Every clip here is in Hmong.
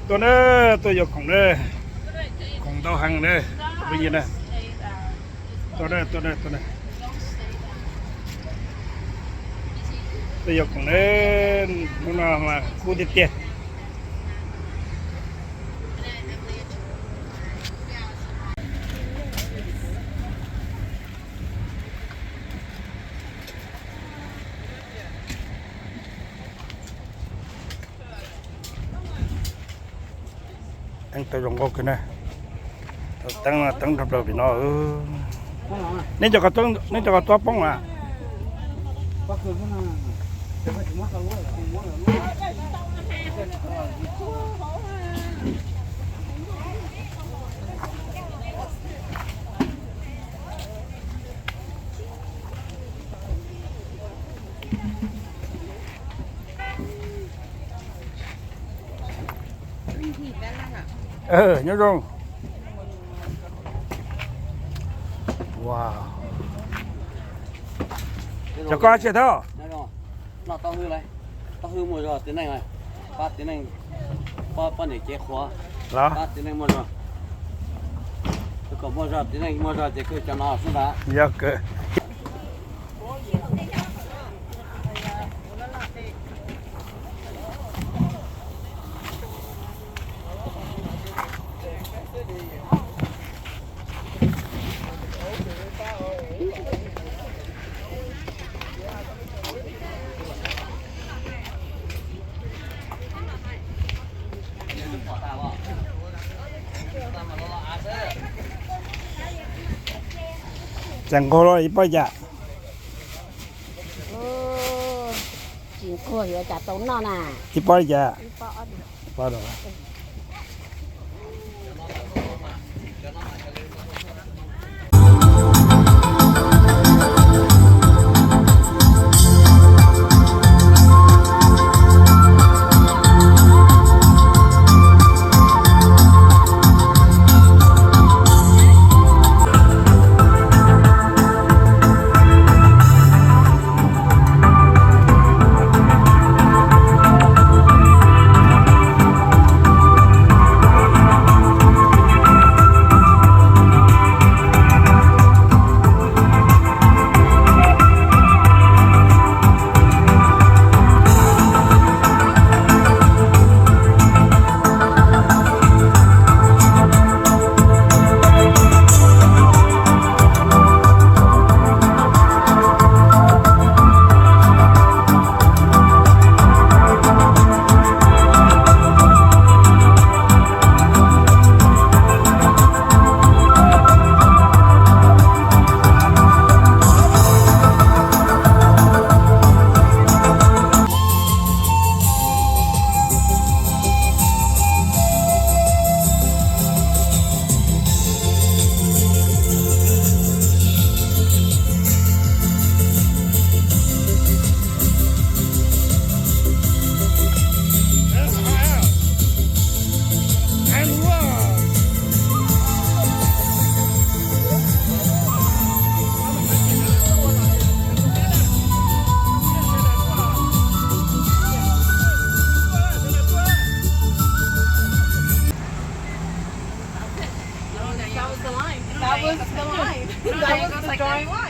Tuaj na, tuaj yuav khoom na, khoom ntau heev na, phooj ywg na. Tuaj na, tuaj na, tuaj na. Tuaj yuav khoom na, hnub no mas kub tiag tiag. Teeb tau zoo nkauj kawg na. Teeb, teeb rau plaws pem no. Nej cov, nej cov kos tuab poob a? Nyob zoo. Cov koj tsis thab. Noj taub hwb, taub hwb muaj zog txiv neej, pab txiv neej, pab niam cev qhuav, pab txiv neej muaj zog. Kom muaj zog, txiv neej muaj zog ces kawg cov no xwb ntag. Yog kawg. Txawm nquag los ib pob li cas? Tsis nquag yuav cas tau noj na. Ib pob li cas? Ib pob.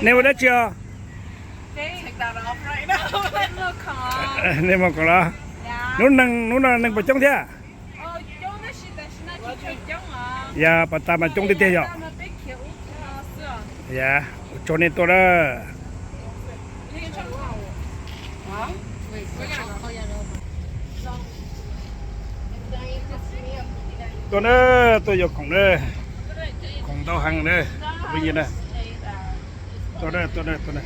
Nej ua dab tsi os? Nej mus koom los? Hnub neeg, hnub no neeg puas coob thiab? Yog, pas tas mas coob tiag tiag yom. Yog, ua tsaug nej tuaj na. Tuaj na, tuaj yuav khoom na, phooj ywg na. Tuaj na, tuaj na, tuaj na.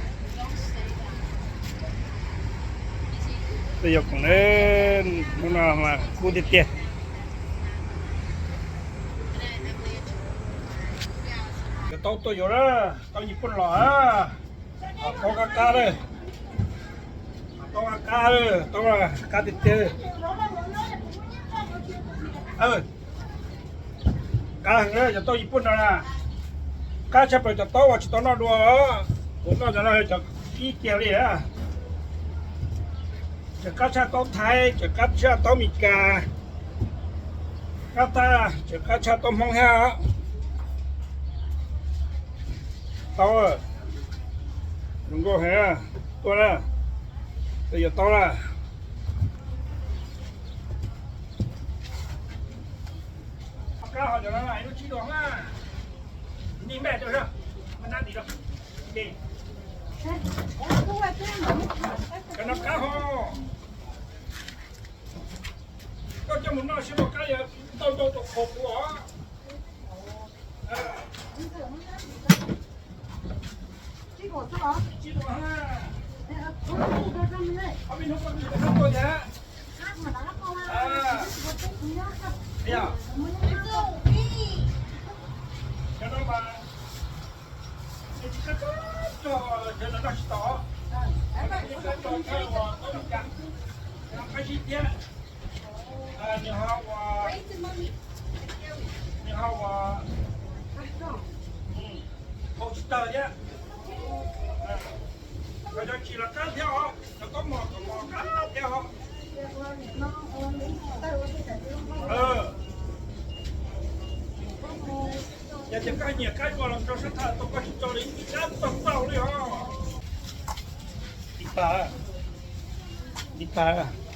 Tuaj yuav khoom na, hnub no mas kub tiag tiag. Cov taub tuaj yuav na, taub yim poj los, taub qab qab na, taub qab qab, taub qab tiag tiag. Qab heev na, cov taub yim poj no na. Qab tshaj plaws cov taub uas tsis tau noj dua, kuv noj cov no cov pib kiag li. Cov qab tshaj taub Thaib, cov qab tshaj taub Amelikas. Qab tag, tseem qab tshaj tau Hmoob thiab. Tau, zoo nkauj heev, tuaj na, yuav tau na. Qab ho cov no lub tsib duas na, nej npaj rau, nab tim rau. Cov no qab ho. Koj coj mus noj seb puas qab, yog ntau ntau tus qhuas kuv os. Ob peb hnub koj tsis tau tuaj thiab. Cov no mas nws tsis qab tog, cov no noj tsis tau. Nws qab tog thawj uas tau li cas, nws qab zib thiab. Nws ho ua, nws ho ua haus tsis tawg thiab. Cov tsis los qab thiab os, cov kab mos kom mos qab thiab os. Yog tias koj nyiam qab zuag los rau sab thawj, tau koj tsis tso li ib qab tog tau li os. Ib pab, ib pab.